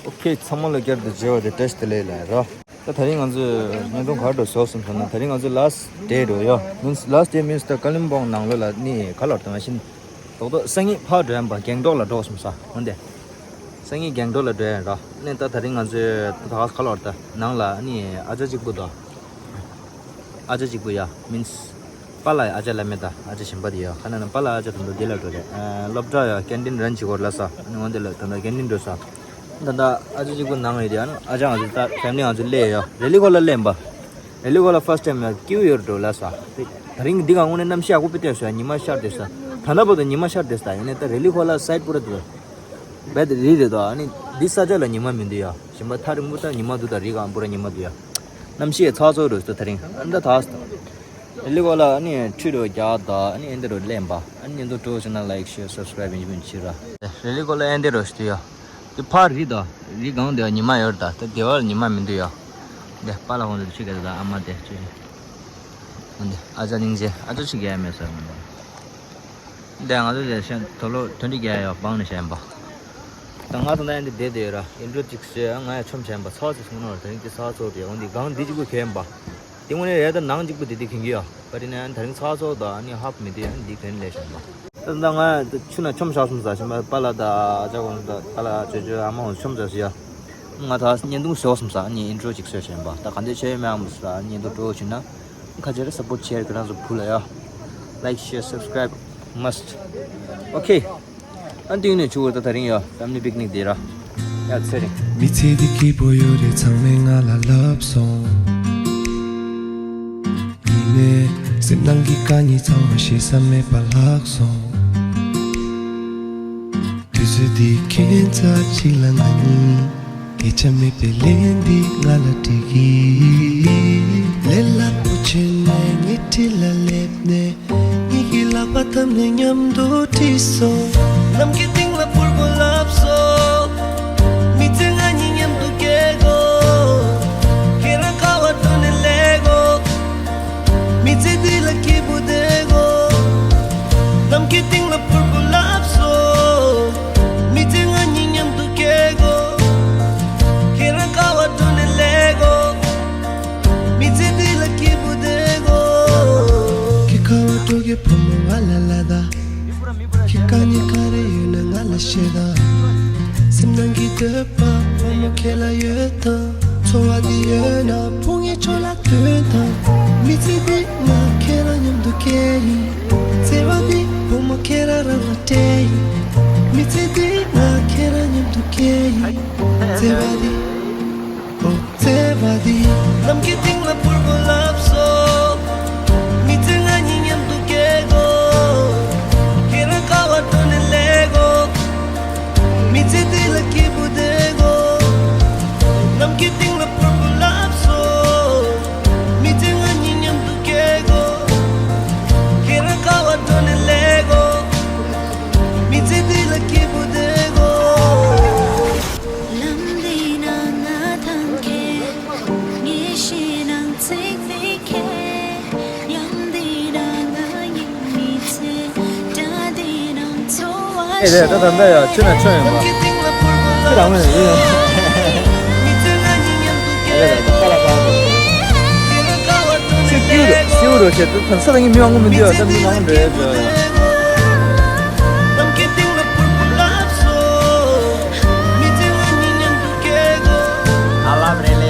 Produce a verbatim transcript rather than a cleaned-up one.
ཨོ་ཁེ། ཚང་མ་ལ་བསྐྱར་དུ་མཇལ་བ་དེ་བཀྲ་ཤིས་བདེ་ལེགས་ལགས་རོ། ད་དེ་རིང་ང་ཚོས་བརྙན་ཐུང་ག་རེ་འདྲ་བཟོས་སོང་ཟེར་ན། དེ་རིང་ང་ཚོའི་last day་འགྲོ་ཡོད། means last day means ད་ཀ་ལིམ་པོང་ནང་ལོགས་ལ་ནི་ག་ལོར་དང་མ་ཤེས། རྡོག་རྡོག་སང་ཉིན་ཕར་འགྲོ་ཡིན་པ། སྒང་ཏོག་ལ་འགྲོ་སོང་ས། འོན་ཏེ་སང་ཉིན་སྒང་ཏོག་ལ་འགྲོ་ཡིན་ར། ནི་ད་དེ་རིང་ང་ཚོས་ད་ག་ལོར་ད་ནང་ལ་ནི་ཨ་ཅག་གཅིག་པུ་དང་། ཨ་ཅག་གཅིག་པུ་ཡ། means པཱ་ལགས་ཨ་ཅག་བླ་མ་དང་ཨ་ཅག་གཞན་པ་དེ་ཡ། ཁ་ན་ན་པཱ་ལགས་ཨ་ཅག་དང་འདི་ལ་འགྲོ་རེད། ཨ། སློབ་གྲྭ་ཡ་ཀན་ཊིན་རན་བྱེད་དགོས་ལ་ས། ནི་འོན་ཏེ་ལ་ད་ད་ཀན་ཊིན་འགྲོ་ས། ད་ད་ཨ་ཅག་གཅིག་པུ་ནང་ཡོད་དེ་ཡ། ཨ་ཅག་ང་ཚོ་ད་ཕེ་མི་ལི་ང་ཚོ་སླེབས་ཡ། རེ་ལི་ཁོ་ལ་སླེབས་པ། རེ་ལི་ཁོ་ལ་first time་ཡ་སྐྱིད་པོ་ཡོད་འགྲོ་ལ་ས། དེ་ད་རིང་འདི་ག་དངོས་གནས་གནམ་གཤིས་ཡག་པོ་དཔེ་བལྟས་སོང་ཡ། ཉི་མ་ཤར་བསྡད་ས། ད་ལྟ་བར་དུ་ཉི་མ་ཤར་བསྡད་ས། ཡིན་ནའི་ད་རེ་ལི་ཁོ་ལ་སའིཌ་པུ་ར་དེ་བེད་རི་རེད་དོ། ཨ་ནི་འདི་ས་ཆ་ལ་ཉི་མ་མི་འདུག་ཡ། གཞན་པ་ཐག་རིང་པོ་ད་ཉི་མ་འདུག་ད་རི་སྒང་པུ་ར་ཉི་མ་འདུག་ཡ། གནམ་གཤིས་ཚ་ཚ་རུ་ད་ད་རིང་ཨ་འདྲ་ད། རེ་ལི་ཁོ་ལ་ཨ་ནི་ཁྲུས་རུ་རྒྱག་ད། ཨ་ནི་ཨེ་འདི་རུ་ལེན་པ། ཨ་ནི་ཉིན་དུ་འགྲོ་ཕྱིན་ན་like share subscribe་ཡིན་ཆི་ར། རེ་ལི་ཁོ་ལ་ཨེ་འདི་རུ་ཞུ་ཡ། དེ་ཕར་རི་ད། རི་སྒང་དེ་ཉི་མ་ཡོད་ད། ད་དེ་བར་ཉི་མ་མི་འདུག་ཡ། དེ་པཱ་ལགས་ཁོང་ཚོ་ཆུ་ག་ད་ཨ་མ་དེ་ཆུ་ཆུ། འདི་ཨ་ཅག་སྙིང་རྗེ། ཨ་ཅག་ཆུ་ག་ཡ་མེད་ས་མི་འདུག་འདི་ང་ཚོ་ལས་ཤན་དོ་ལོ་དོན་འདི་རྒྱ་ཡོད་བང་ནས་བཤད་པ། ད་ང་ཚོ་ན་ཡང་འདི་བསྡད་དེ་ཡོད་ར། ཨིན་ཊོ་གཅིག་བྱས། ང་ཡང་ཆོམ་བྱས་པ། ཚ་ཚ་སོང་ནོ་ར། དེ་རིང་འདི་ཚ་ཚ་དེ་འོང་འདི་གང་འདི་གཅིག་པུ་གས་པ། དེ་དངོས་གནས་རེད་ད། ནང་གཅིག་པུ་དེ་དེ་གིན་གི་ཡོད་པ་དེ་ནས་ད་རིང་ཚ་ཚ་ད་ཨ་ནི་ཧབ་མི་དེ་ཨ་ནི་འདི་གན་ལས་བཤད་པ། ད་ད་ང་ཆུ་ན་ཆོམ་བཞག་སོང་ཟ་བཞིན་པ། པཱ་ལགས་ད་ཨ་ཅག་ཁོང་ད་པཱ་ལགས་ཅོ་ཅོ་ཨ་མ་ཁོང་ཆོམ་བཞག་སོང་ཡ། ང་ད་བརྙན་ཐུང་བཟོ་སོང་ས། ཨ་ནི་ཨིན་ཊོ་གཅིག་བཟོས་བཞིན་པ། ད་ག་འདྲ་བྱས་ཡོད་མེད་ཨ་མ་ས། ཨ་ནི་བརྙན་ཐུང་འགྲོ་བཞིན་ན། ཁ་ཆེ་རེ་སབ་པོར་ཊི་ཤེར་ཁྱེད་རང་ཚོ་ཕུལ་ལ་ཡ། like share subscribe must. ཨོ་ཁེ། ཨ་འདི་ནས་ཆུ་བོ་ད་ད་རིང་ཡ་ཕེ་མི་ལི་པིག་ནིག་དེ་ར། ཡ་ཚེ་རིང་། མི་ཚེ་འདི་སྐྱིད་པོ་ཡོད་རེད། ཚང་མས་ང་ལ་ལབ་སོང་། ཡིན་ནའི་སེམས་ནང་གི་དཀའ་ངལ་ཚང་མ་བཤད་ས་མེད་པ་ལྷག་སོང་། དུས་ཚོད་འདི་ཁྱད་མཚར་ཅིག་ལ་ང་གཉིས། སྐད་ཆ་མེད་པའི་ལན་འདི་ང་ལ་འདྲི་གི། ལས་སླ་པོ་བྱས་ནས་ངའི་འཁྲིས་ལ་སླེབས་ནས། ངེད་ཀྱི་ལག་པ་བསྡམས་ནས་མཉམ་དུ་ཁྲིད་སོང་། ནམ་མཁའི་སྟེང་ལ་འཕུར་དགོས་ལབ་སོང་། མི་ཚེ་ང་གཉིས་མཉམ་དུ་སྐྱེལ་དགོས། ཁྱེད་རང་ག་པར་འགྲོ་ནས་སླེབས་དགོས། མི་ཚེ་འདི་ལ་སྐྱིད་པོ་བསྡད་དགོས། ནམ་མཁའི་སྟེང་ལ་འཕུར་དགོས་ལབ་སོང་། མི་ཚེ་ང་གཉིས་མཉམ་དུ་སྐྱེལ་དགོས། ཁྱེད་རང་ག་པར་འགྲོ་ནས་སླེབས་དགོས། མི་ཚེ་འདི་ལ་སྐྱིད་པོ་བསྡད་དགོས། ཁྱེད་ག་པར་འགྲོ་གི་བུ་མོ་ང་ལ་ལབ་ད། ཁྱེད་དཀའ་ངལ་ག་རེ་ཡོད་ན་ང་ལ་བཤད་དང་། སེམས་ནང་གི་འདོད་པ་བུ་མོ་ཁྱེད་ལ་ཡོད་དང་། འཚོ་བ་འདི་ཡོད་ན་ཕུགས་ངེས་ཆོག་ལ་སྟོན་དང་། མི་ཚེ་འདི་ང་ཁྱེད་རང་མཉམ་དུ་སྐྱེལ་ཡིན། བརྩེ་བ་འདི་བུ་མོ་ཁྱེད་རང་རང་ལ་སྤྲད་ཡིན། མི་ཚེ་འདི་ང་ཁྱེད་རང་མཉམ་དུ་སྐྱེལ་ཡིན། བརྩེ་བ་འདི། ཨོ། བརྩེ་བ་འདི། ནམ་མཁའི་སྟེང་ལ་འཕུར་དགོས་ལབ་སོང་། མི་ཚེ་ང་གཉིས་མཉམ་དུ་སྐྱེལ་དགོས། ཁྱེད་རང་ག་པར་འགྲོ་ནས་སླེབས་དགོས། མི་ཚེ་འདི་ལ་སྐྱིད་པོ་བསྡད་དགོས། ནམ་མཁའི་སྟེང་ལ་འཕུར་དགོས་ལབ་སོང་། མི་ཚེ་ང་གཉིས་མཉམ་དུ་སྐྱེལ་དགོས། ཁྱེད་རང་ག་པར་འགྲོ་ནས་སླེབས་དགོས། མི་ཚེ་འདི་ལ་སྐྱིད་པོ་བསྡད་དགོས། ལམ་འདི་ན་ང་དང་ཁྱེད། ངེས་ཤེས་ནང་ཚིག་མི་ཁྱེད། ཡང་འདི་ན་ང་ཡིན་མི་ཚེ། སྒྲ་འདི་ནང་འཚོ་བ། ཨེ་རེད། ད་ད་ལྟ་ཡ་ཆུ་ན་ཆུ་ཡིན་པ། ཆུ་དང་མི་ཡིན། ཨེ་རེད། ད་ཁ་ལ་ཁ་ལ། སེ་ཀྱུ་རུ་སེའུ་རུ་བྱེད་དུ་ཐོན་ས་ལ་ངའི་མི་མང་པོ་མི་འདུག་ཡ། ད་མི་མང་པོ་འགྲོ་ཡ་འགྲོ་ཡ། I love really.